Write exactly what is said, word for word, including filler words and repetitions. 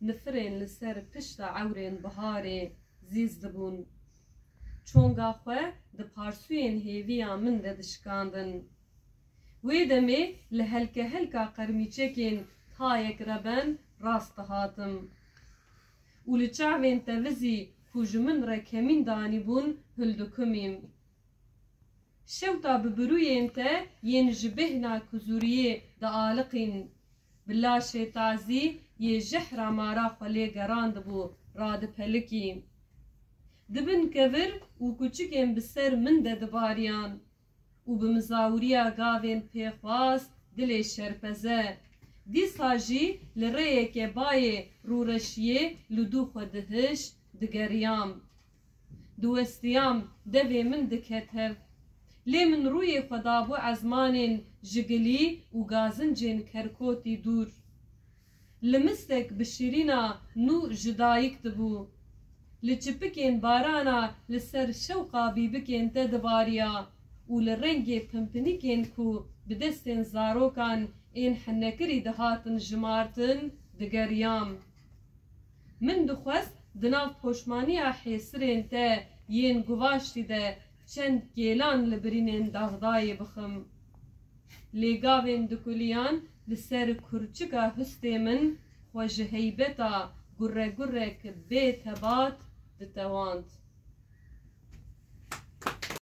nifirên li ser pişta ewrên biharê zîz dibûn. Çonga xwe di parsûyên hêviya min de dişikandin. Wê demê li helkehelka qermîçekên tayek reben rast dihatim û li çavên tevizî ku ji min re kemîn danîbûn hildikumîm. Şewta bi birûyên te yên ji bêhna kuzûriyê dialiqîn, bi laşê tazî yê jehra mara xwe lê gerandibû radipelikî. Di bin kevir û kuçikên bi ser min de dibariyan û bi mizawiriya gavên pêxwas dilê şerpeze, dîsa jî li rêyeke bayê rûreşiyê li dû xwe dihişt, digeriyam. Diwestiyam, devê min diket hev. Lê min rûyê xwe dabû ezmanên ji gilî û gazincên kerkotî dûr. Limistek bi şirîna nû ji dayik dibû. Li çipikên barana li ser şewqa bîbikên te dibariya û li rengê pimpinîkên ku bi destên zarokan ên hinekirî dihatin jimartin, digeriyam. Min dixwest di nav poşmaniya hêsirên te yên guvaştî de çend kêlan li birînên daxdayê bixim. Lê gavên dikuliyan li ser kurçika hustê min xwe ji heybeta guregurek bê tebat ditewand.